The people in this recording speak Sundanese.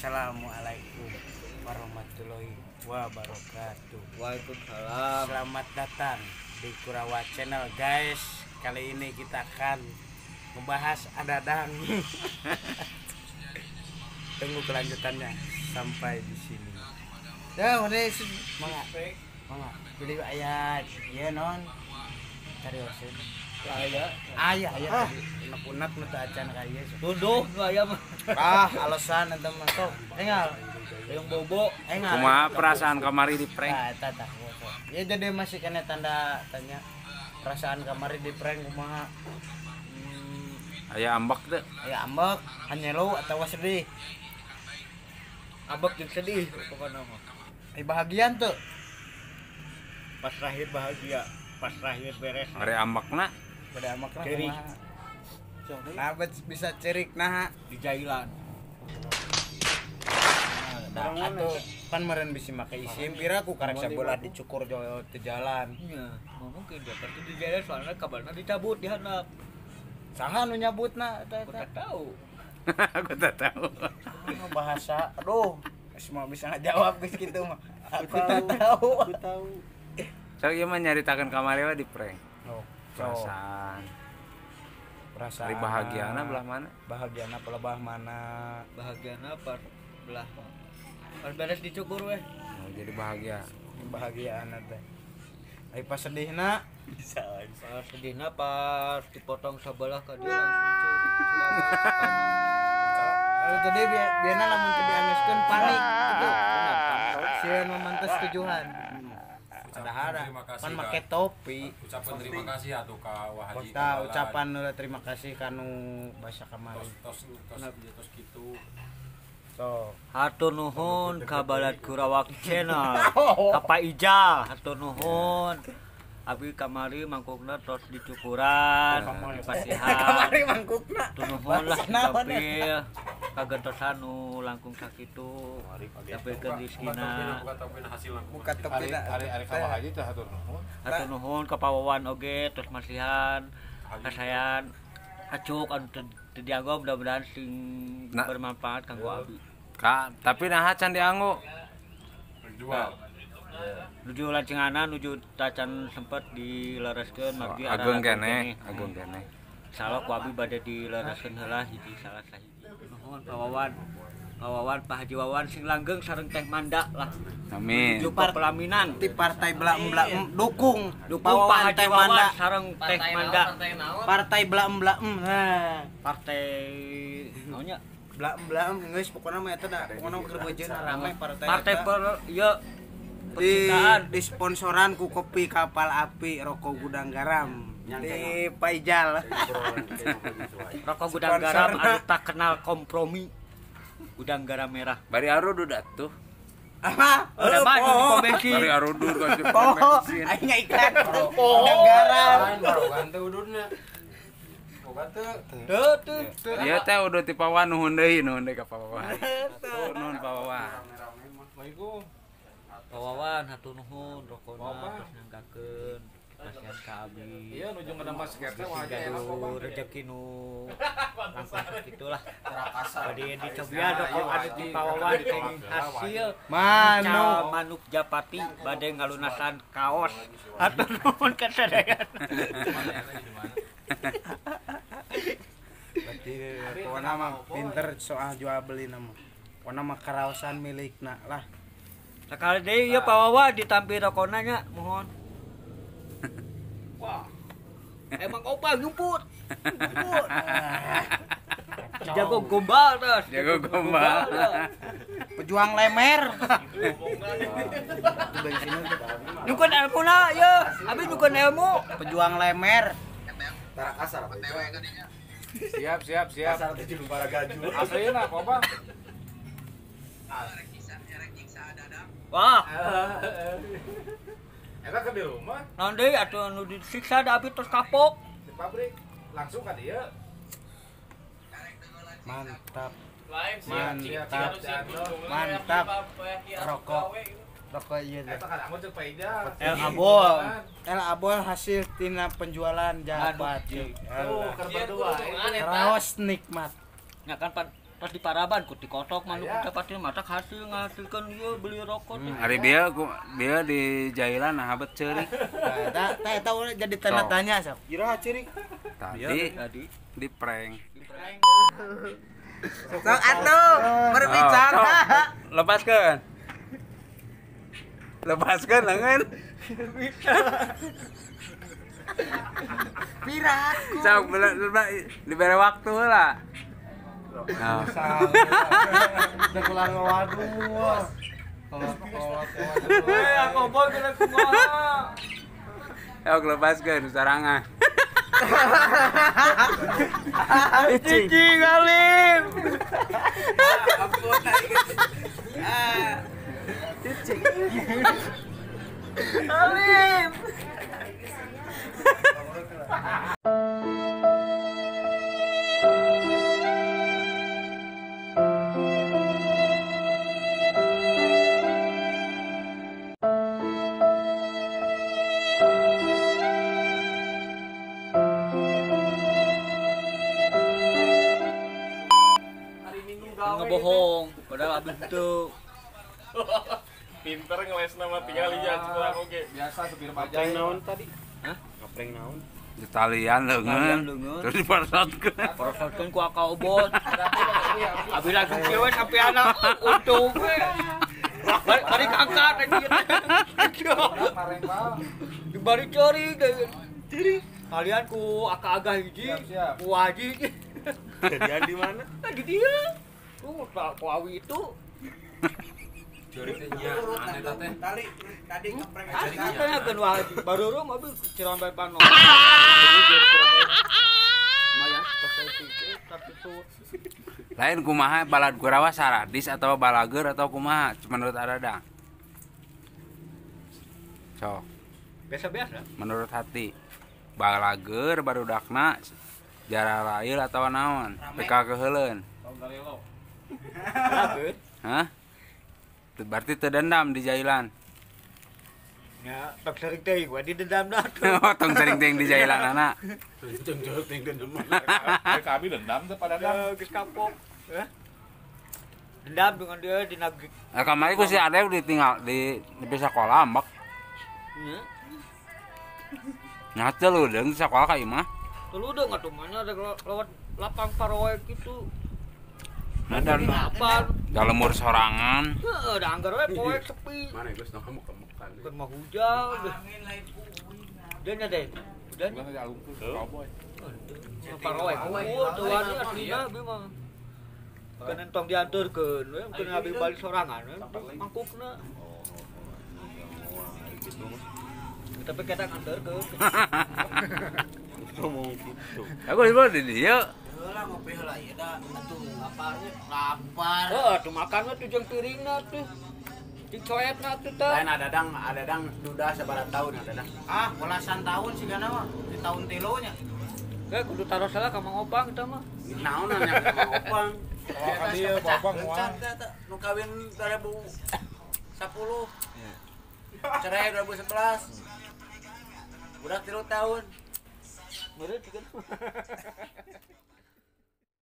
Assalamualaikum warahmatullahi wabarakatuh. Waalaikumsalam. Selamat datang di Kurawa Channel, guys. Kali ini kita akan membahas adadang. Tunggu kelanjutannya sampai di sini. Ya, udah mangga. Mangga. Beli ayat ieu non. Carioseun. Aya. Aya aya. Unek-unek nu teu acan ka ieu. Tunduh nu aya mah. Ah, alasan eta mah sok. Engal. Yang bobo. Engal. Kumaha perasaan kamari di prank? Nah, eta tah. Ya jadi masih kena tanda tanya perasaan kamari di prank kumaha? Aya ambek teu? Aya ambek, hanyelo atawa sedih? Ambek jeung sedih pokona mah. Ai bahagian teu? Pas terakhir bahagia, pas terakhir beres. Ari ambekna? Bade ambekna cerik. Nah, bisa cerik nah di jailan. Nah, atuh pan meureun bisi make isim pira ku karek sabelah dicukur teu jalan. Nya, mungkin dia pasti di jalan soalnya kabarna dicabut di handap. Saha nu nyabutna eta eta? Aku tak tahu. Aku tak tahu. Bahasa, aduh, semua bisa ngajawab geus kitu mah. Aku tak tahu. Aku tahu. Sok ieu mah nyaritakeun kamari we di prank. Oh, perasaan. Perasaan. Ari bahagiana belah mana? Bahagiana belah mana? Bahagiana belah mana? Pas beres dicukur weh. Oh, jadi bahagia. Bahagiana teh. Ai pas sedihna bisa pas sedihna pas dipotong sabelah ka dia langsung ceurik. Tadi biana lamun teu diangeskeun panik gitu. Sieun memantes tujuan. Padahal pan make topi. Ucapan terima kasih atuh ka Wa Haji. Tah ucapan terima kasih kanu basa kamari. Tos tos kitu. So, hatur nuhun ka Balad Kurawak Channel. Ka Pak Ijal, hatur nuhun. Abi kamari mangkukna tos dicukuran, dipasihan. Kamari mangkukna. Hatur nuhun lah tampil kagentosan nu langkung sakitu. Sampikeun rezekina. Buka topina. Ari ka Wa Haji teh hatur nuhun. Hatur nuhun ka Pawawan oge tos masihan. Kasayan acuk anu teu dianggo mudah-mudahan sing bermanfaat kanggo abi. Ka, tapi naha can dianggo. Jual. Nuju lancinganna nuju tacan sempet dilereskeun margi ageung keneh, ageung keneh. Insyaallah ku abi bade dilereskeun heula hiji salah sahiji. Nuhun Pak Wawan. Pak Wawan, Pak Haji Wawan sing langgeng sareng Teh Manda lah. Amin. Nuju pelaminan ti partai bla-bla dukung, dukung Pak Haji Wawan sareng Teh Manda. Partai bla-bla. Nah, partai naonnya? Bla-bla geus pokona mah eta da, pokona keur beujeuna rame partai. Partai per ieu percintaan disponsoran ku kopi Kapal Api, rokok Gudang Garam. Di Pak Ijal. Rokok Gudang Garam anu tak kenal kompromi. Gudang Garam merah. Bari arudud atuh. Apa? Udah mah di pom bensin. Bari arudud ka di pom bensin. Aing iklan. Gudang Garam. Barogan teh ududna. Boga teu. Teu teu. Ieu teh udud ti Pawan nuhun deui, nuhun deui ka Pawan. Nuhun Pawan. Assalamualaikum. Pawawan hatur nuhun rokona terus nyanggakeun kasihan ka abi. Iya nuju ngedamel sketsa Wa Haji enak kok rezeki nu langkung sakitulah. Bade dicobian rokok anu di Pawawan kenging hasil manuk manuk japati bade ngalunasan kaos. Hatur nuhun ka sadayana. Berarti pokona mah pinter soal jual beli nama. Pokona mah karaosan milikna lah. Sakali deui ieu Pak Wawan ditampi rokona nya mohon. Wah. Emang opal nyumput. Nyumput. Jago gombal terus. Jago gombal. Pejuang lemer. Nyukun ilmuna ieu. Abi nyukun ilmu. Pejuang lemer. Tarakasar. Siap, siap, siap. Kasar teh jeung para gaju. Aslina kok, Bang? Wah. Eta ke di rumah. Naon deui atuh anu disiksa da abi tos kapok. Di pabrik langsung ka dieu. Mantap. Mantap. Mantap. Rokok. Rokok ieu teh. Eta kadang ceuk Pak Ijal. El Abol. El Abol hasil tina penjualan japati. Tuh keur berdua. Raos nikmat. Nya kan pan Pas di Paraban ku dikotok manuk Japati matak hasil ngahasilkeun ieu beli rokok teh. Ari bieu bieu di jailan nah habet ceurik. Nah, eta jadi tanda tanya sok. Iraha ceurik. Tadi di prank. Sok atuh berbicara. Lepaskeun. Lepaskeun lengan. Piraku. Sok dibere waktu lah. Nah. Udah kelar waduh. Eh, aku boy kena kumaha. Ayo lepaskeun sarangan. Cici ngalim. Ampun Cici. Alim. Ngebohong, padahal abis itu pinter ngeles nama tinggal aja kurang oge. Biasa supir bajai. Naon tadi? Hah? Ngeprank naon? Ditalian leungeun. Terus diparosotkeun. Parosotkeun ku akau bot. Abi langsung cewek sampai anak untung we. Bari kangkat anjir. Dibari cari ciri. Kalian ku aka-aga hiji, ku haji. Jadian di mana? Di dia. Ku awi itu. Ceurik teh nya aneh teh. Tali tadi ngeprank aja. Kan wajib baru rum abi ciram bae pano. Lumayan tapi tuh. Lain kumaha balad Kurawa saradis atau balager atau kumaha menurut Adadang? Sok. Biasa-biasa. Menurut hati. Balager barudakna jararail atau naon? PK keheuleun. Hah? Berarti terdendam di jailan. Ya, tong sering teuing we didendam dah tuh. Oh, tong sering teuing di jailan anak. Tong sering dendam. Kami dendam teh pada dendam. Geus kapok. Hah? Dendam dengan dia dinagih. Nah, kamari ku si Ade ditinggal di sekolah ambek. Heeh. Nah, teu leudeung di sekolah ka imah. Teu leudeung atuh mana ada lewat lapang paroe kitu. Nah, dan dalam umur sorangan. Heeh, da anggar we poek sepi. Mana geus nu kamu-kamukan. Keur mah hujan. Angin lain ku Udah deh. Udah. Cowboy. Paroe. Oh, tuh wani aslina abi mah. Keun entong dianturkeun we, keun abi balik sorangan we, mangkukna. Tapi kita nganterkeun. Ngomong gitu. Aku di dieu. Heula ngopi heula ieu da atuh laparnya lapar. Heeh, tuh makanna tuh jeung piringna tuh. Jeung coetna tuh teh. Lain adadang duda sabaraha tahun adadang. Ah, belasan tahun sigana mah. Di tahun tilu nya. Ge kudu taros heula ka Mang Opang eta mah. Naon nya ka Mang Opang? Ka dieu Opang moal. Nu kawin 2010. Cerai 2011. Udah 3 tahun. Meureun juga.